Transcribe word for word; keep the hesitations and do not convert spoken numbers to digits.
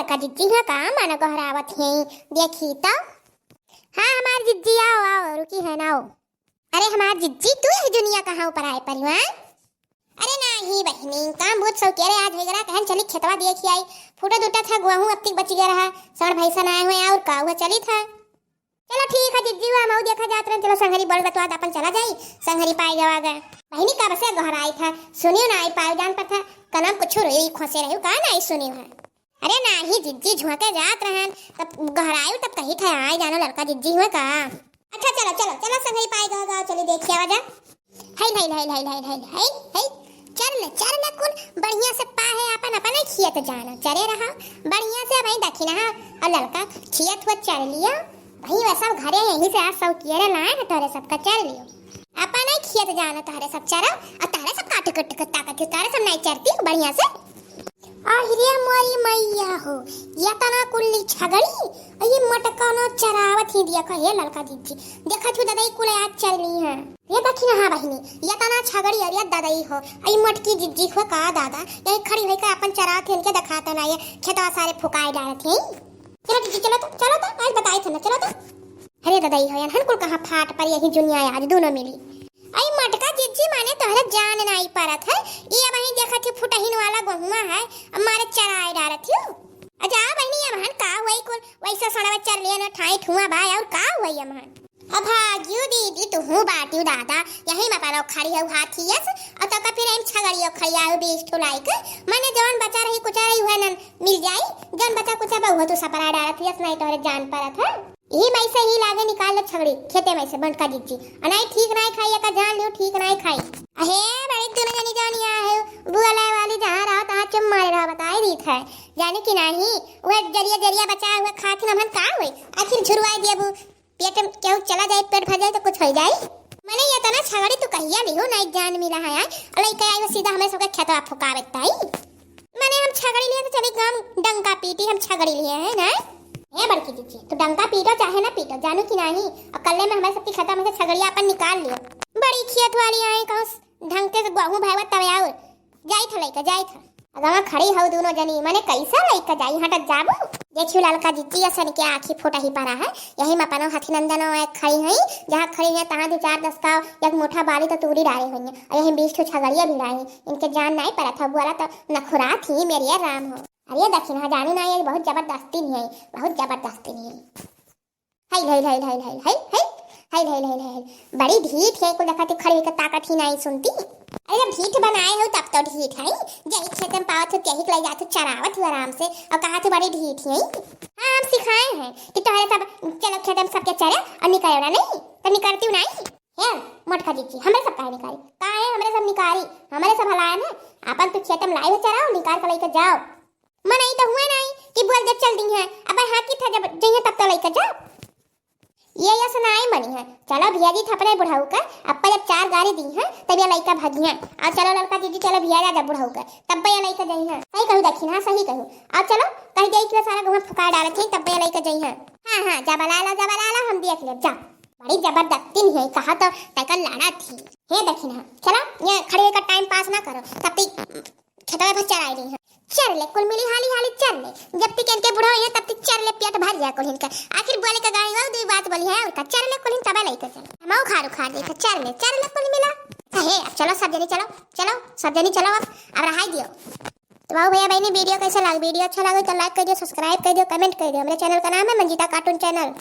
का जिज्जी है का मन गोहरावत है, देखी तो। हाँ, हमार जिज्जी, आओ, आओ, रुकी है ना, आओ। अरे हमार जिज्जी, तू यही दुनिया कहाँ ऊपर आए परिवार? अरे नाही बहिनी, काम बहुत सौ के रे, आज वगैरह कहन चली खेतवा देखी आई, फूटा दूटा था गोहूँ अब तक बच गया रहा, सड़ भैंसा ना आए हुए और का हुआ चली था। चलो ठीक है जिज्जी, हुआ मऊ देखा जात रहन, चलो संघरी बोल बतवा अपन चला जाई, संघरी पाई गवा गए। बहिनी कब से गोहराई था, सुनियो ना आई पायो जान पर था, कनम कुछ रोई खोसे रही का ना आई सुनियो है। अरे नाही जिज्जी, झुआ के जात रहन, तब गहरायु तब कही थे, आए जानो लड़का जिज्जी हुए का। अच्छा चलो, चलो, चलो संगरी पाए गाँव, गाँव चली देखिए आवा जा। हाय, हाय, हाय, हाय, हाय, हाय, हाय, हाय। चर ले, चर ले कुल बढ़िया से पा है, अपन, अपन ही खियत जाना, चरे रहा बढ़िया से, भाई दखिना है, और लड़का खियत हुआ चर लिया। भाई वैसा घरे यहीं से आज सौ किए रे लाए ना तोरे सबका चर लियो। अपन ही खियत जाना तोरे सब चरा, और तोरे सब काट कट के ताकत हो, तोरे सब नहीं चरती बढ़िया से। अरे मोरी मैया हो, ये तना कुल्ली छगड़ी, ये मटका न चरावत ही दिया कहे ललका जिज्जी। देखा छु दादा, ई कुल आज चरनी है। ये दखिना, हाँ बहिनी, ये तना छगड़ी, अरे दादाई हो, ई मटकी जिज्जी हो का दादा, यही खड़ी होई का अपन चरात है, इनके दिखाते ना, ये खेतवा सारे फुकाए डालत है। चलो जिज्जी, चलो तो, चलो तो, आज बताए थे ना, चलो तो। अरे दादाई हो, एनहन कुल कहाँ फाट पर यही जुनिया आज दोनों मिली। आई मटका जिज्जी माने तोहरे जान नाई परत है। ई अब ही देखत ही फुटहिन वाला गोहुआ है, अब मारे चराए डारत ही। अच्छा बहिनी, अब हन का हुई कुल वैसा सड़वा चर लिया ना ठाई ठुआ भाई, और का हुई अब हन? अब भागियो दीदी तुहू बाटियो दादा, यही में परो खड़ी हऊ हाथी यस, और तो का फिर हम छगड़ियो खड़ी आऊ बीस ठुलाई के, माने जवन बचा रही कुचा रही हुआ नन मिल जाई, जवन बचा कुचा बहु तू सपरा डारत यस, नहीं तोहरे जान परत है। यही माई से ही लागे निकाल ले छगड़ी, खेते में से बंटका जिज्जी। अ नाई ठीक नाई खाई, एका जान लियो ठीक नाई खाई। अहे, बड़ी दुनो जनी जानी आए हो, बुआ लाए वाली जहाँ रहो तहाँ चुम मारे रहो, बताए दीत है। जाने की नाही, वह जरिया जरिया बचाए हुए खाथिन हमन का होई? आखिर झुरवाए दिया बू, पेट में केहू चला जाए, पेट भर जाए तो कुछ हो जाए। मने ये तना छगड़ी तू कहिया लिहो, नाई जान मिला है यार। अ लइका आई हो सीधा हमें सबके खेतवा फुकावे ताई। मने हम छगड़ी लिए तो चली गाँव डंका पीटी, हम छगड़ी लिए हैं ना। हे बड़की जिज्जी, तू डंका पीटो चाहे ना पीटो, जानू कि नाही, और कल्ले में हमारे सबकी खत्म है छगड़िया अपन निकाल लियो। बड़ी खियत वाली आई, कहूँ ढंग के गोहूँ भैवा तवे और जाई था लइका, जाई था। अगवा खड़ी हऊ दोनों जनी, मने कैसा लइका जाई, हटत जाबू। देखियो ललका जिज्जी असन के आँखी फूटा ही पड़ा है, यही में अपनो हथी नंदनो एक खड़ी है, जहाँ खड़ी है तहाँ दो चार दस्ता एक मुठा बाली तो तूरी डाले हुई है, और यही बीस ठो छगड़िया भिड़ाई, इनके जान नाई परत है, बोला तो नखुरात ही मेरे राम हो। अरे दखिना, हाँ, जानू ना, ये बहुत जबरदस्ती नहीं है, बहुत जबरदस्ती नहीं है। हाय, हाय, हाय, हाय, हाय, हाय, हाय, हाय, हाय, हाय, हाय, हाय। बड़ी ढीठ है, कुल देखा तू खड़ी होकर ताकत ही नहीं सुनती। अरे जब ढीठ बनाए हो तब तो ढीठ है, जही खेत में पावत हो, तही के ले जात हो, चरावत हो आराम से, और कहा तू बड़ी ढीठ है। हाँ, हम सिखाए हैं कि तोहरे सब चलो खेत में सबके चरे और निकलो ना, नहीं तो निकलती नहीं। हे मोटका जिज्जी, हमरे सब काहे निकारी? काहे हमरे सब निकारी? हमरे सब हलाए में अपन तू खेत में लाई हो चराओ, निकार के लेके जाओ। मनई तो हुए नाई कि बोल दे चल दी है, अब हाँ की था जब जइहे तब तो लइका जा। ये यस नाई मनी है, चलो भिया जी थपरे बुढ़ऊ का, अब जब चार गारी दी है तब ये लइका भगी है। और चलो ललका जिज्जी चलो भिया जा जब बुढ़ऊ का, तब ये लइका जइहे। सही कहू दखिना, हाँ सही कहू। और चलो कह दे कि सारा गोहूँ फुका डालत है तब ये लइका जइहे। हाँ हाँ, जब लाला जब लाला हम देख ले जा। बड़ी जबरदस्ती नहीं है, कहा तो तैका लड़ा थी। हे दखिना, चलो ये खड़ी होकर टाइम पास ना करो, तब तक खेतवा भर चराई रही है। चर ले कुल मिली हाली हाली चर ले, जब तक इनके बुढ़ा हुई है तब तक चर ले, पेट भर जाए कुल इनका। आखिर बोले का गाड़ी वो दो बात बोली है, उनका चर ले कुल तबे लेके चले। हम उखाड़ उखाड़ दे, चर ले, चर ले कुल मिला। हे अब चलो सब जनी चलो, चलो सब जनी चलो, अब अब रहाई दियो। तो बाबू भैया बहनी वीडियो कैसे लग, वीडियो अच्छा लगे तो लाइक कर दियो, सब्सक्राइब कर दियो, कमेंट कर दियो। हमारे चैनल का नाम है मंजीता कार्टून चैनल।